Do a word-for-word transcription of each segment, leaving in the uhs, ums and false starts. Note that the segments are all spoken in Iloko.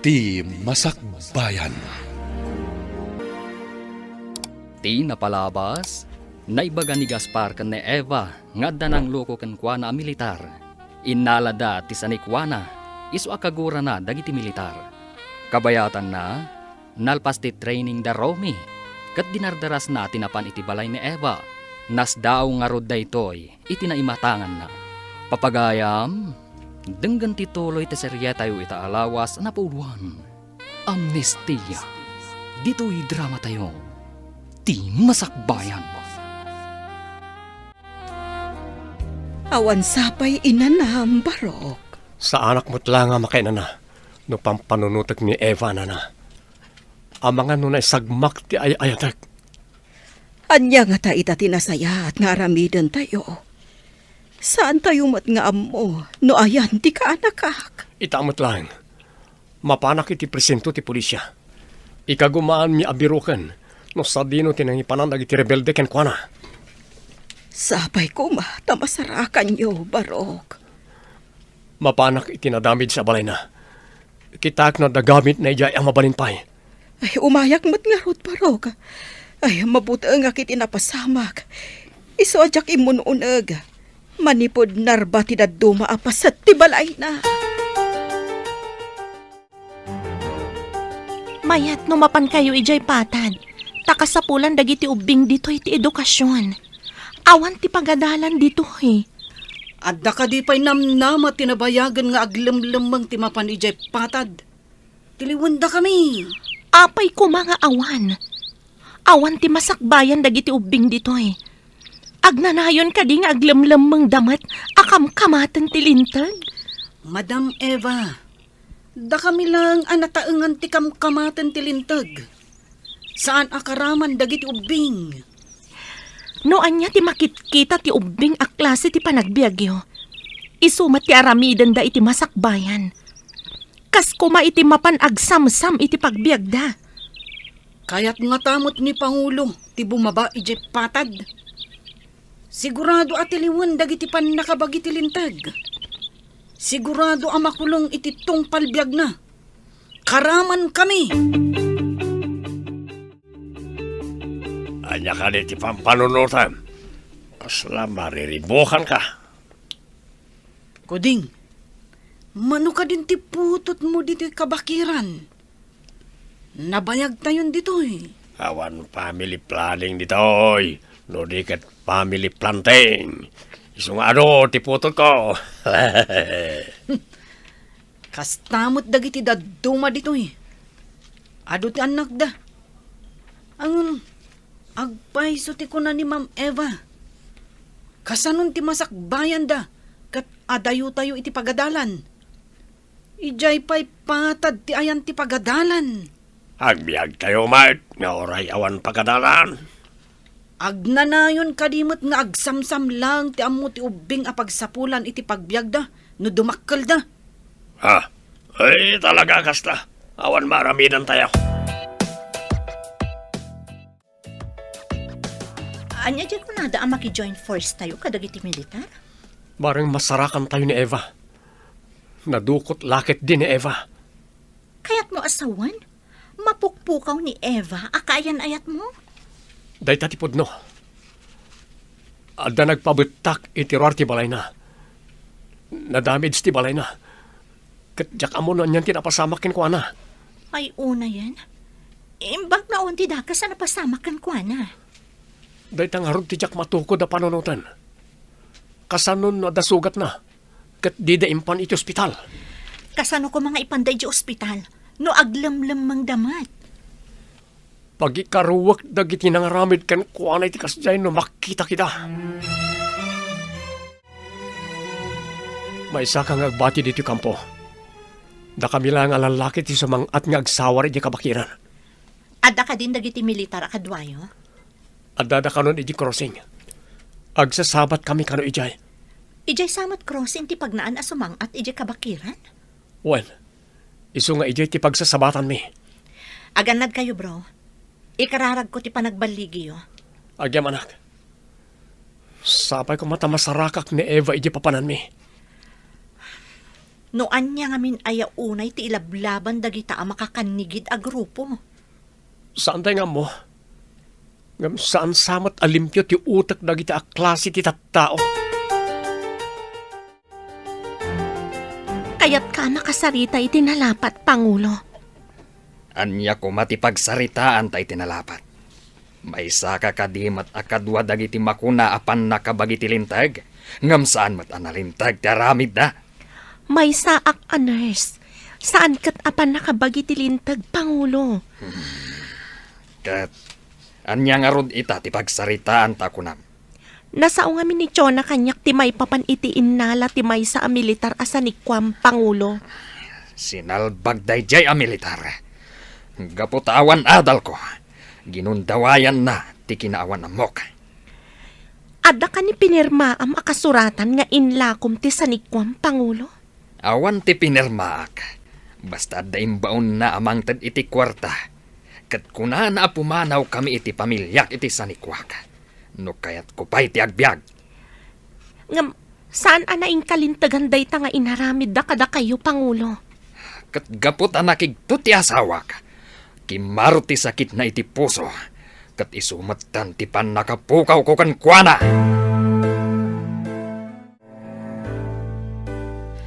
Ti Masakbayan. Ti napalabas, naibaga ni Gaspar ken ni Eva nga adda nangloko kenkuana a militar. Innalada ti sanikuana, isu a kagurana dagiti militar. Kabayatanna, nalpas ti training da Romy, ket dinardarasna ti napan iti balay ni Eva. Nasdaaw ngarud daytoy iti naimatanganna. Papagayam, denggen ti tuloy ti serietayo ita a lawas a napuloan, Amnestia. Ditoy dramatayo, Ti Masakbayan. Awan sapay inanam, Barok. Saanak met la nga makainana no pampanunotek ni Eva, nana. Amangan no naisagmak ti ay-ayatek. Ania ngata ita ti nasayaat nga aramidentayo? Saantayo met nga ammo no ayan ti kaanakak. Ita met laeng, mapanak iti presinto ti polisia. Ikagumaanmi a biroken no sadino ti nangipanan dagiti rebelde kenkuana. Sapay koma ta masarakanyo, Barok. Mapanak iti nadamage a balayna. Kitaek no adda gamitna idiay a mabalin pay. Ay, umayak met ngarud, Barok. Ay, mabutengak iti napasamak. Isu a diak immun-uneg. Manipud narba ti dadduma a paset ti balayna. Mayat no mapankayo idiay patad, ta kasapulan dagiti ubbing ditoy ti edukasion. Awan ti pagadalan ditoy. Adda kadi pay namnama ti nabayagen nga aglemlemmeng ti mapan idiay patad? Tiliwendakami. Apay koma nga awan? Awan ti masakbayan dagiti ubbing ditoy. Agnanayon kadi nga aglemlemmengda met a kamkamaten ti linteg? Madam Eva, dakami laeng a nataengan ti kamkamaten ti linteg. Saan a karaman dagiti ubbing. No ania ti makitkita ti ubbing a klase ti panagbiagyo, isu met ti aramidenda iti masakbayan. Kas koma iti mapan agsamsam iti pagbiagda. Kayat ngata met ni Pangulo ti bumaba idiay patad. Sigurado a tiliwen dagiti pannakabagi ti linteg. Sigurado a makulong iti tungpal biagna. Karamankami. Ania kadi ti pampanunotem? Kasla mariribukanka. Kuding, mano kadin ti putotmo ditoy kabakiran? Nabayagtayon ditoy. Awan family planning ditoy, no di ket family planting. Isu nga adu ti putotko. Kasta met dagiti dadduma ditoy. Adu ti annakda. Ngem, agpayso ti kuna ni Ma'am Eva. Kasanon ti masakbayanda ket adayotayo iti pagadalan? Idiay pay patad ti ayan ti pagadalan. Agbiagtayo met nga uray awan pagadalan. Agnanayon kadi met nga agsamsam laeng ti ammo ti ubbing a pagsapulan iti pagbiagda no dumakkelda? Ah, ay, talaga kasta. Awan maaramidantayo. Ania diay kunada a maki-join force tayo kadagiti militar? Bareng masarakantayo ni Eva. Nadukot la ketdi ni Eva. Kayatmo a sawen? Mapukpukaw ni Eva a kaayan-ayatmo? Dayta ti pudno. Adda nagpabettak iti ruar ti balayna. Nadamage ti balayna. Ket diak ammo no anian ti napasamak kenkuana. Ay, unayen. Imbag no awan ti dakes a napasamak kenkuana. Dayta ngarud ti diak matukod a panunoten. Kasano no adda sugatna ket dida impan iti ospital? Kasano koma nga ipanda iti ospital no aglemlemmengda met? Pagikaruek dagiti nangaramid kenkuana iti kasdiay no makitak ida. Maysaka nga agbati ditoy kampo. Dakami laeng a lallaki ti sumang-at nga agsawar idiay kabakiran. Adda kadin dagiti militar a kaduayo? Addada kanon idiay crossing. Agsasabatkami kano idiay. Idiay sa met crossing ti pagnaan a sumang-at idiay kabakiran? Wen, isu nga idiay ti pagsasabatanmi. Agannadkayo, bro. Ikararagko ti panagballigiyo. Agyamanak. Sapay koma ta masarakak ni Eva idiay papananmi. No ania ngamin aya unay ti ilablaban dagita a makakannigid a grupo? Saantay nga ammo. Ngem saan sa met a limpio ti utek dagita a klase ti tattao. Kayatka a makasarita iti nalapat, Pangulo? Ania koma ti pagsaritaanta iti nalapat? Maysaka kadi met a kadua dagiti makuna a pannakabagi ti linteg, ngem saan met a nalinteg ti aramidda? Maysaak a nurse. Saan ket a pannakabagi ti linteg, Pangulo. Ket ania ngarud ita ti pagsaritaanta a kunam? Nasao ngamin ni Chona kaniak ti maipapan iti innala ti maysa a militar a sanikuam, Pangulo. Sinalbag daydiay a militar. Gapu ta awan adalko, ginundawayanna ti kinaawan-ammok. Adda kani pinirmaam a kasuratan nga inlakom ti sanikuam, Pangulo? Awan ti pinirmaak. Basta adda imbaonna a mangted iti kuarta. Ket kunana a pumanawkami iti pamiliak iti sanikuak. No kayatko pay ti agbiag. Ngem, saan a nainkalintegan dayta nga inaramidda kadakayo, Pangulo? Ket gapu ta nakigto ti asawak, kimmaro ti sakitna iti puso, ket isu metten ti pannakapukawko kenkuana.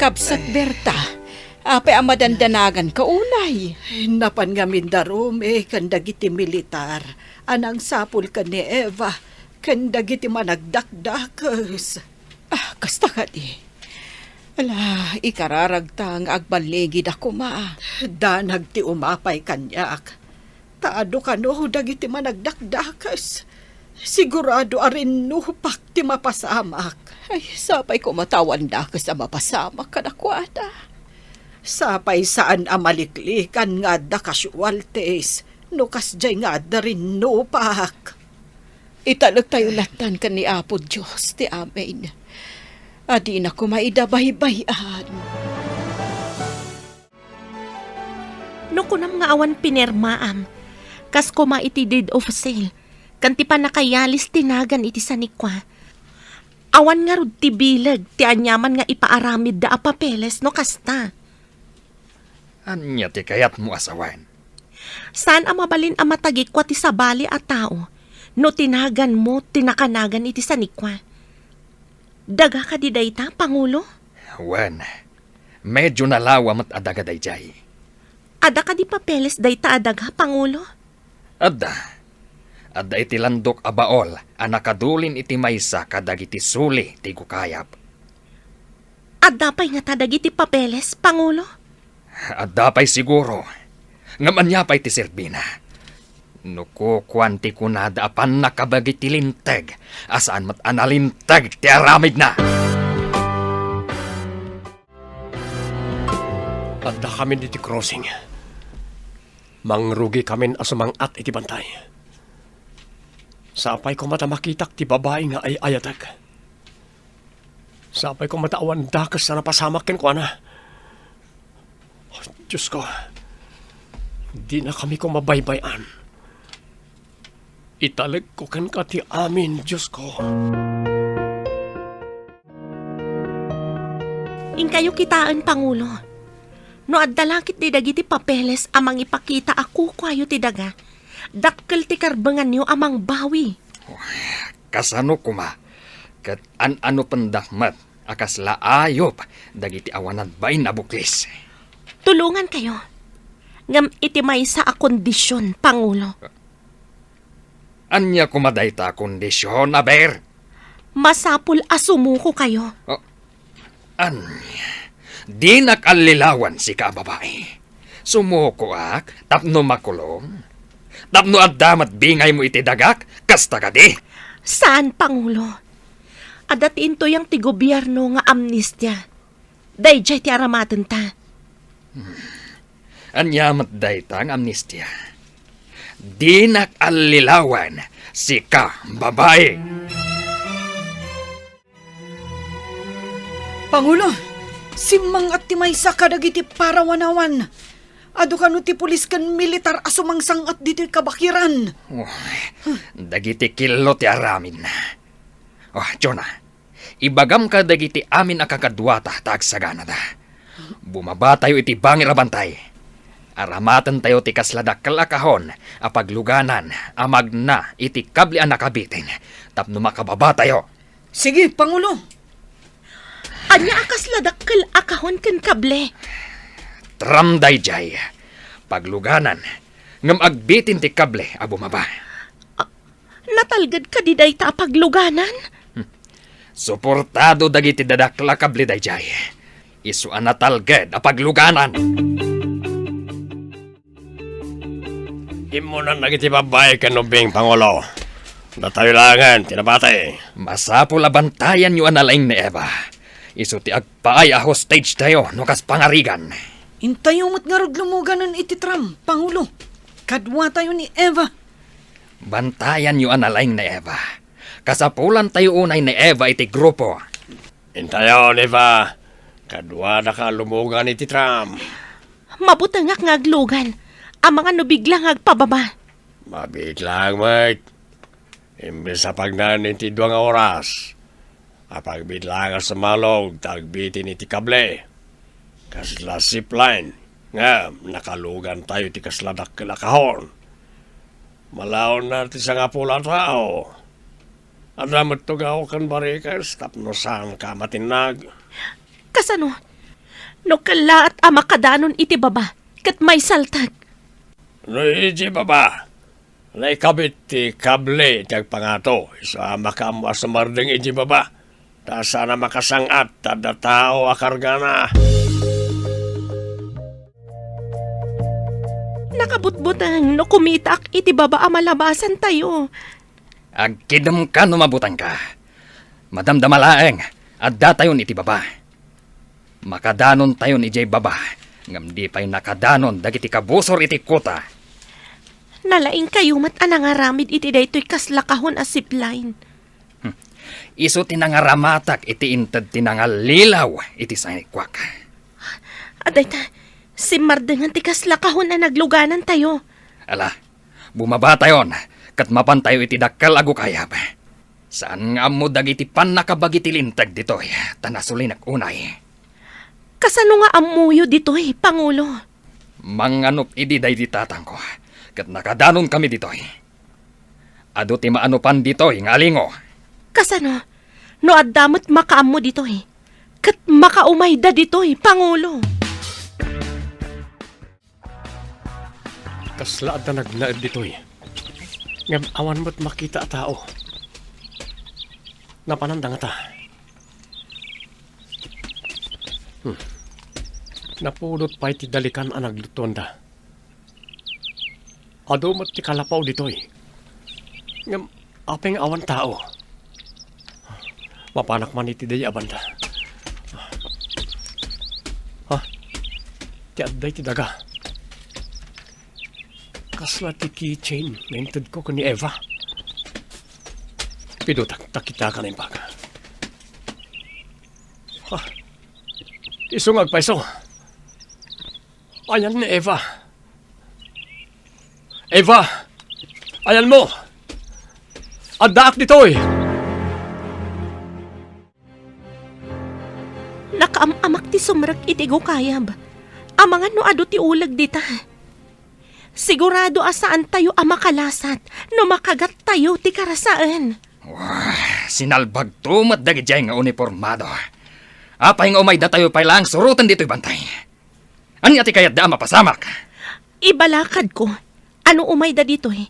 Kabsat Berta, apay a madandanaganka unay? Napan ngamin da Rome ken dagiti militar a nangsapul ken ni Eva ken dagiti managdakdakes. Ah, kasta kadi. Ala, ikararagta nga agballigida koma. Danag ti umapay kaniak. Ta adu kano dagiti managdakdakes. Sigurado a rinnupak ti mapasamak. Ay, sapay koma ta awan dakes a mapasamak kadakuada. Sapay saan a maliklikan nga adda casualties no kasdiay nga adda rinnupak. Italektayo lattan ken ni Apo Dios ti amin a dina koma ida baybay-an. No kunam nga awan pinirmaam, kas koma iti deed of sale, ken ti pannakayalis ti nagan iti sanikua, awan ngarud ti bileg ti aniaman nga ipaaramidda a papeles no kasta. Ania ti kayatmo a sawen? Saan a mabalin a matagikua ti sabali a tao no ti naganmo ti nakanagan iti sanikua. Daga kadi dayta, Pangulo? Wen, medio nalawa met a daga daydiay. Adda kadi papeles dayta a daga, Pangulo? Adda. Adda iti landok a baol a nakadulin iti maysa kadagiti suli ti gukayab. Adda pay ngata dagiti papeles, Pangulo? Adda pay siguro. Ngem ania pay ti serbina? No kukuan ti kunada a pannakabagi ti linteg a saan met a nalinteg ti aramidna. Addakamin iti crossing. Mangrugikamin a sumang-at iti bantay. Sapay koma ta makitak ti babai nga ay-ayatek. Sapay koma ta awan dakes a napasamak kenkuana. Oh, Diosko, dinakami koma baybay-an. Italekko kenka ti amin, Diosko. Inkayo kitaen, Pangulo. No adda la ketdi dagiti papeles a mangipakita a kukuayo ti daga, dakkel ti karbenganyo a mangbawi. Kasano koma ket an-anopendak met a kasla ayup dagiti awan agbain a buklis? Tulongankayo. Ngem iti maysa a kondision, Pangulo. Ania koma dayta a kondision, aber? Masapul a sumukokayo. Oh, ania? Dinak allilawan, sika a babai. Sumukoak tapno makulong? Tapno adda met bingaymo iti dagak? Kasta kadi? Saan, Pangulo. Adda ti intuyang ti gobierno nga amnestia. Daydiay ti aramatenta. Ania met dayta nga amnestia? Dinak allilawan, sika, babai! Pangulo, simmang-at ti maysa kadagiti parawanawan. Adu kano ti pulis ken militar a sumangsang-at ditoy kabakiran. Oh, dagiti killo ti aramidna. Oh, Jonah, ibagam kadagiti amin a kakaduata ta agsaganada. Bumabatayo iti bangir a bantay. Aramatentayo ti kasla dakkel a kahon a pagluganan a magna iti kable a nakabitin tapno makababatayo. Sige, Pangulo. Ania a kasla dakkel a kahon ken kable? Tram daydiay. Pagluganan, ngem agbitin ti kable a bumaba. Natalged kadi dayta a pagluganan? Suportado dagiti dadakkel a kable daydiay. Isu a natalged a pagluganan. Immunan dagiti babbai ken ubbing, Pangulo. Datayo laengen ti nabati. Masapul a bantayanyo a nalaing ni Eva. Isu ti agpaay a hostage tayo no kas pangarigan. Intayo met ngarud lumuganen iti tram, Pangulo. Kaduatayo ni Eva. Bantayanyo a nalaing ni Eva. Kasapulantayo unay ni Eva iti grupo. Intayon, Eva. Kaduadaka a lumugan iti tram. Mabutengak nga aglugan. Amangan no bigla nga agpababa. Mabitlang met. Imbes a pagnaen iti dua nga oras, apagbit laeng a sumalog ta agbitin iti kable. Kasla zipline, ngem nakalugantayo iti kasla dakkel a kahon. Malaonna ti sangapulo a tao. Adda met tugaw ken barikes tapno saanka a matinnag. Kasano? No kellaat a makadanon iti baba ket maisaltek. No idiay baba, naikabit ti kable ti agpangato, isu a makaammo a sumardeng idiay baba, ta saan a makasang-at ta adda tao a kargana. Nakabutbuteng no kumitaak iti baba a malabasantayo. Agkidemka no mabutengka. Madamdama laeng, addatayon iti baba. Makadanontayon idiay baba, ngem di pay nakadanon dagiti kabusor iti kuta. Nalaingkayo met a nangaramid iti daytoy kasla kahon a zipline. Hmm. Isu ti nangaramatak iti inted ti nangallilaw iti sanikuak. Adayta, simmardengan ti kasla kahon a nagluganantayo. Ala, bumabatayon, ket mapantayo iti dakkel a gukayab. Saan nga ammo dagiti pannakabagi ti linteg ditoy, ta nasulinak unay. Kasano nga ammoyo ditoy, Pangulo? Manganup idi daydi tatangko, ket nakadanonkami ditoy. Adu ti maanopan ditoy nga alingo. Kasano? No adda met makaammo ditoy, ket makaumayda ditoy, Pangulo. Kasla adda nagnaed ditoy. Ngem awan met makita a tao. Napananda ngata? Hmm. Napudot pay ti dalikan a naglutuanda. Adu met ti kalapaw ditoy. Ngem apay nga awan tao? Mapanak man iti daydi a banda. Ha? Ti adda iti daga. Kasla ti keychain nga intedko ken ni Eva. Pidutak ta kitaak a naimbag. Ha? Isu nga agpayso. Ayan ni Eva. Eva! Ayanmo! Addaak ditoy! Nakaam-amak ti sumrek iti gukayab. Amangan no adu ti uleg dita. Sigurado a saantayo a makalasat no makagattayo ti karasaen. Wah, sinalbagto met dagidiay nga unipormado. Apay nga umaydatayo pay laeng suroten ditoy bantay? Ania ti kayatda a mapasamak? Ibalakadko, no umayda ditoy,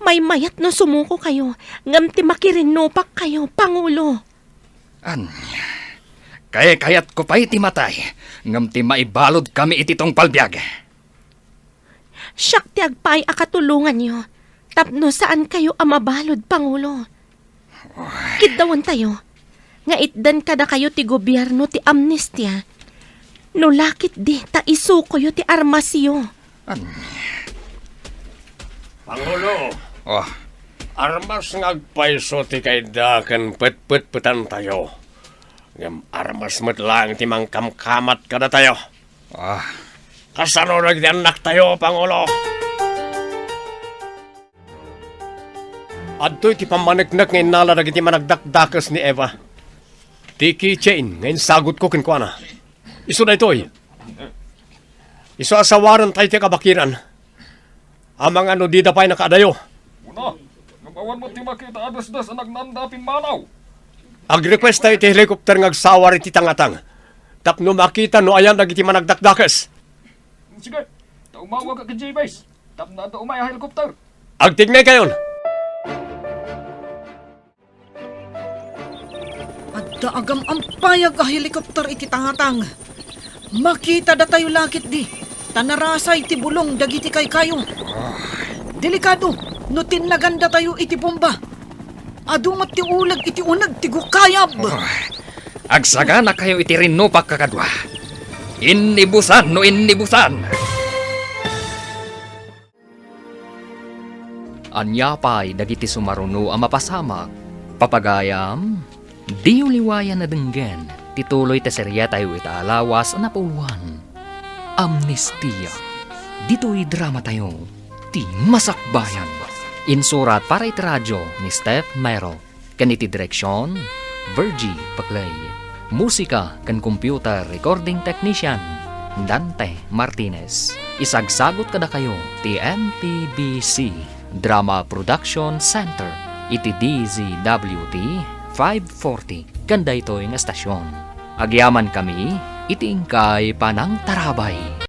maymayat no sumukokayo, ngem ti makirinnupakkayo, Pangulo. Ania? Kaykayatko pay ti matay, ngem ti maibaludkami iti tungpal biag. Siak ti agpaay a katulonganyo tapno saankayo a mabalud, Pangulo. Kiddawentayo nga itdan kadakayo ti gobierno ti amnestia. No la ketdi ta isukoyo ti armasyo. An- Pangulo, Oh, armas nga agpayso ti kayatda ken petpetpetantayo. Ngem armas met laeng ti mangkamkamat kadatayo. Ah. Kasano dagiti annaktayo, Pangulo? Adtoy ti pammaneknek nga innala dagiti managdakdakes ni Eva. Ti keychain nga insagutko kenkuana. Isu daytoy. Isu a sawarentayo ti kabakiran. Amangan no dida pay nakaadayo. Una, ngem awan met ti makita a dasdas a nagnaanda a pimmanaw. Ag-request tayo iti helicopter nga agsawar iti tangatang tapno makita no ayan dagiti managdakdakes. Sige, ta umawag ka ken J-Base tapno adda umay a helicopter. Agtignay kayon. Adda agam-ampayag a helicopter iti tangatang. Makita datayo la ketdi, ta narasay ti bulong dagiti kaykayo. Delikado no tinnagandatayo iti bomba. Adu met ti uleg iti uneg ti gukayab. Agsaganakayo iti rinnupak, kakadua. Innibusan no innibusan! Ania pay dagiti sumaruno a mapasamak? Papagayam, diyo liwayan a denggen ti tuloy ti seriatayo ita a lawas a napuloan, Amnestia. Ditoy dramatayo, ti Masakbayan. Insurat para iti radio ni Steph Mero. Ken iti direksion, Virgie Paclay. Musika ken computer recording technician, Dante Martinez. Isagsagut kadakayo ti M P B C Drama Production Center iti D Z W T five forty ken daytoy nga estasion. Agyamankami iti inkay panangtarabay.